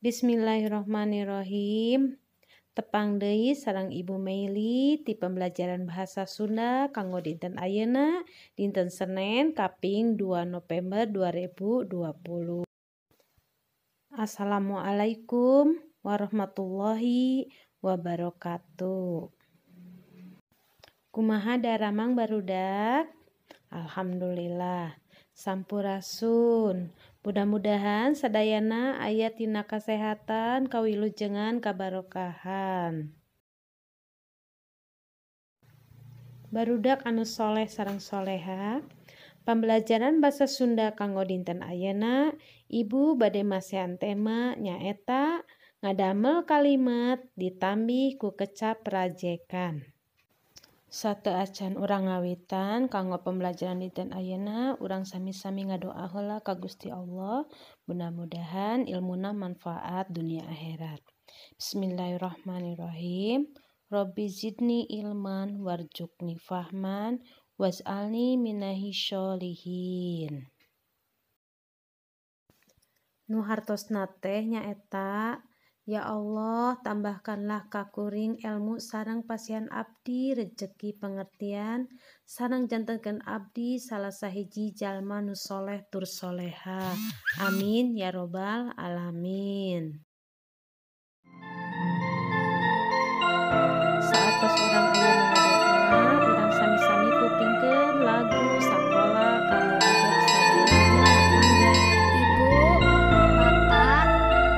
Bismillahirrohmanirrohim. Tepang deui sareng Ibu Meili ti pembelajaran bahasa Sunda kanggo dinten ayeuna dinten Senin kaping 2 November 2020. Assalamualaikum warahmatullahi wabarakatuh. Kumaha daramang barudak? Alhamdulillah. Sampurasun. Mudah-mudahan sadayana aya tina kasehatan, kawilujengan, kabarokahan. Barudak anu soleh sareng soleha, pembelajaran bahasa Sunda kanggo dinten ayeuna, Ibu bade masihan tema nyaeta ngadamel kalimat ditambih ku kecap rajekan. Sateu acan urang ngawitan kanggo pembelajaran dinten ayeuna, urang sami-sami ngadoa heula ka Gusti Allah, mudah-mudahan ilmuna manfaat dunia akhirat. Bismillahirrahmanirrahim. Rabbi zidni ilman warzuqni fahman waj'alni minahi sholihin. Nu hartosna teh nyaeta, ya Allah, tambahkanlah kakuring ilmu sareng pasihan abdi rejeki pengertian sareng jantenkeun abdi salah sahiji jalma nu soleh tur soleha. Amin ya robbal alamin. Saatos urang ayeuna ngadoa, urang sami-sami kupingkeun lagu sakola kanggo budak sadayana. Ibu, Bapak,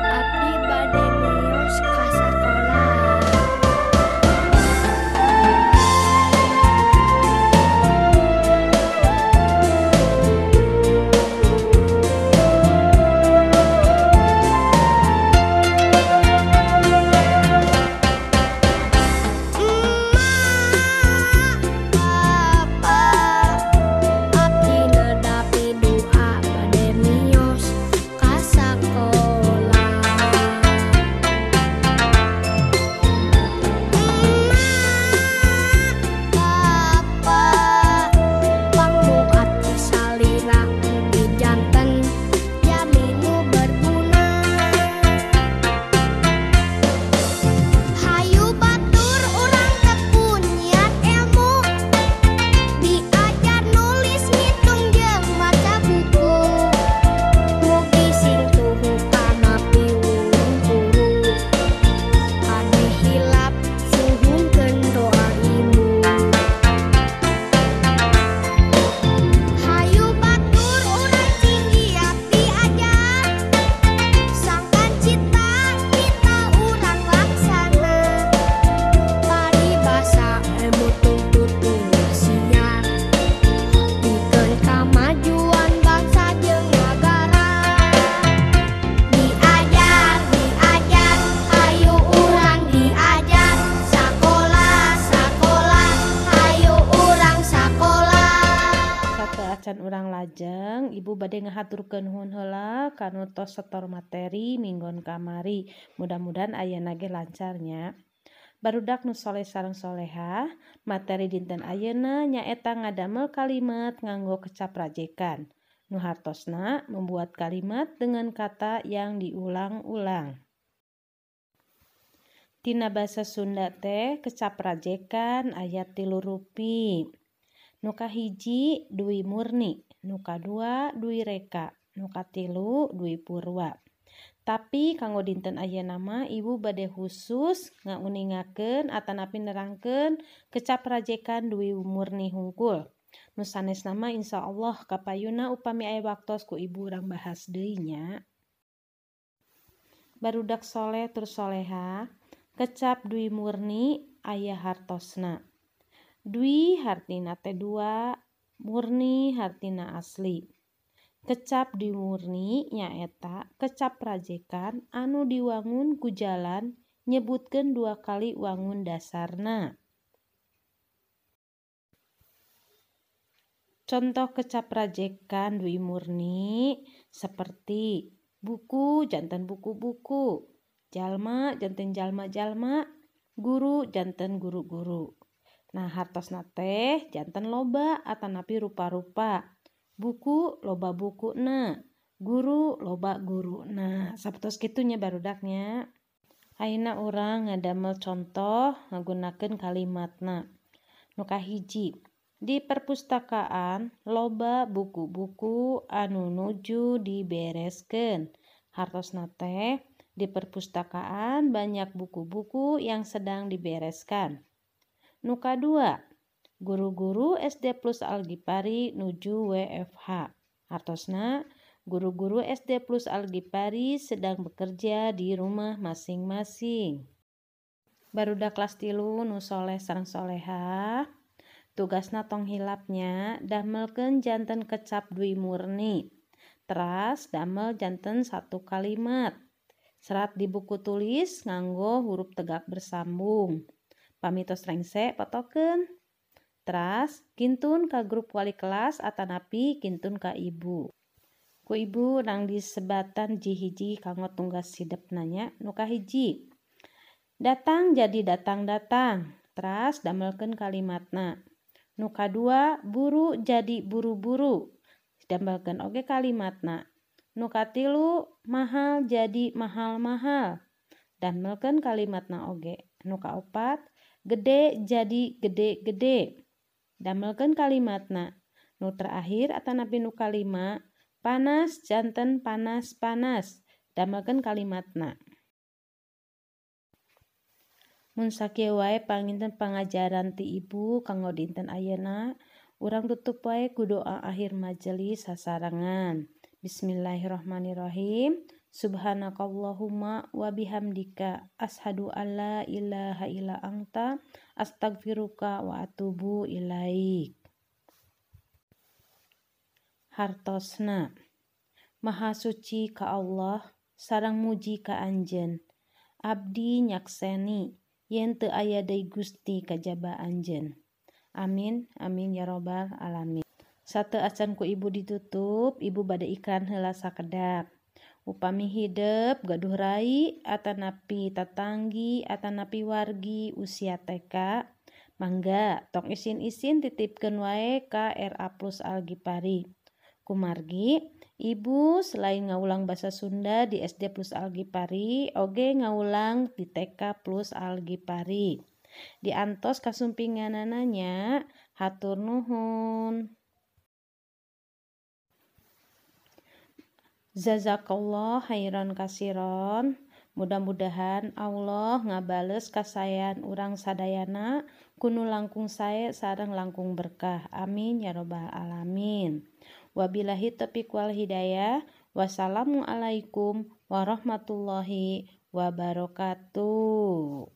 abdi bade mios ka sakola. Emak, Bapak, abdi nedapi doa bade mios ka sakola. Emak, Bapak, pangmu abdi salira mugi janten jalmi nu berguna. Hayu batur urang tekun nyiar ilmu, diajar nulis ngitung jeung maca buku. Mugi sing tuhu kana piwulung guru, kade hilap suhunkeun doa ibu. Hayu batur urang cing giat diajar, sangkan cita-cita urang laksana. Paribasa ilmu tuntut wasiat, pikeun kamajuan bangsa jeung nagara. Diajar, diajar, hayu urang diajar. Sakola, sakola, hayu urang sakola. Sateu acan urang lajeng, Ibu bade ngahaturkeun nuhun heula kanu tos setor materi minggon kamari. Mudah-mudahan ayeuna ge lancar nya. Barudak nu soleh sareng soleha, materi dinten ayeuna nyaeta ngadamel kalimat nganggo kecap rajekan. Nu hartosna membuat kalimat dengan kata yang diulang-ulang. Tina basa Sunda teh kecap rajekan aya 3 rupi. Nu kahiji dwi murni, nu kadua dwi reka, nu katilu dwi purwa. Tapi kanggo dinten ayeuna mah Ibu bade khusus ngauningakeun atanapi nerangkeun kecap rajekan dwi murni hungkul. Nu sanesna mah insyaallah kapayuna upami aya waktos ku Ibu urang bahas deui nya. Barudak soleh tur soleha, kecap dwi murni aya hartosna. Dwi hartina teh dua, murni hartina asli. Kecap dwi murni nyaeta kecap rajekan anu diwangun ku jalan nyebutkeun 2 kali wangun dasarna. Contoh kecap rajekan dwi murni seperti buku janten buku-buku, jalma janten jalma-jalma, guru janten guru-guru. Nah, hartosna teh janten loba atanapi rupa-rupa. Buku loba bukuna, Guru loba guruna. Sapertos kitu nya barudak nya. Ayeuna urang ngadamel contoh ngagunakeun kalimatna. Nu kahiji, di perpustakaan loba buku-buku anu nuju dibereskeun. Hartosna teh di perpustakaan banyak buku-buku yang sedang dibereskan. Nu kadua, guru-guru SD Plus Algipari nuju WFH. Hartosna guru-guru SD Plus Algipari sedang bekerja di rumah masing-masing. Barudak kelas 3 nu soleh sareng solehah, tugasna tong hilapnya damelkeun janten kecap dwi murni. Teras damel janten satu kalimat. Serat di buku tulis nganggo huruf tegak bersambung. Pami tos rengse potokeun. Teras kintun ka grup wali kelas atanapi kintun ka ibu. Ku ibu nang disebatan hiji-hiji kanggo tunggas sidepna nya. Nu kahiji, datang jadi datang-datang. Teras damelkeun kalimatna. Nu kadua, buru jadi buru-buru. Damelkeun oge kalimatna. Nu katilu, mahal jadi mahal-mahal. Damelkeun kalimatna oge. Nu kaopat, gede jadi gede-gede. Damelkeun kalimatna. Nu terakhir atanapi nu kalima, panas janten panas-panas. Damelkeun kalimatna. Mun sakieu wae panginten pangajaran ti ibu kanggo dinten ayeuna, urang tutup wae ku doa akhir majelis sasarengan. Bismillahirrahmanirrahim. Subhanakallahumma wa bihamdika ashadu alla ilaha illa anta astagfiruka wa atubu ilaik. Hartosna, Maha suci ka Allah sareng muji ka anjeun. Abdi nyakseni yen teu aya deui Gusti kajaba anjeun. Amin amin ya robbal alamin. Sateu acan ku ibu ditutup, ibu bade iklan heula sakedap. Upami hidep gaduh rai atanapi tatanggi atanapi wargi usia TK, mangga tong isin-isin titipkeun wae ka RA Plus Algipari. Kumargi ibu selain ngawulang bahasa Sunda di SD Plus Algipari, oge ngawulang di TK Plus Algipari. Diantos kasumpinganana, hatur nuhun. Jazakallah khairan kasiron. Mudah-mudahan Allah ngabales kasayan urang sadayana kunu langkung sae sareng langkung berkah. Amin ya robbal alamin. Wabillahi taufiq wal hidayah. Wassalamualaikum warahmatullahi wabarakatuh.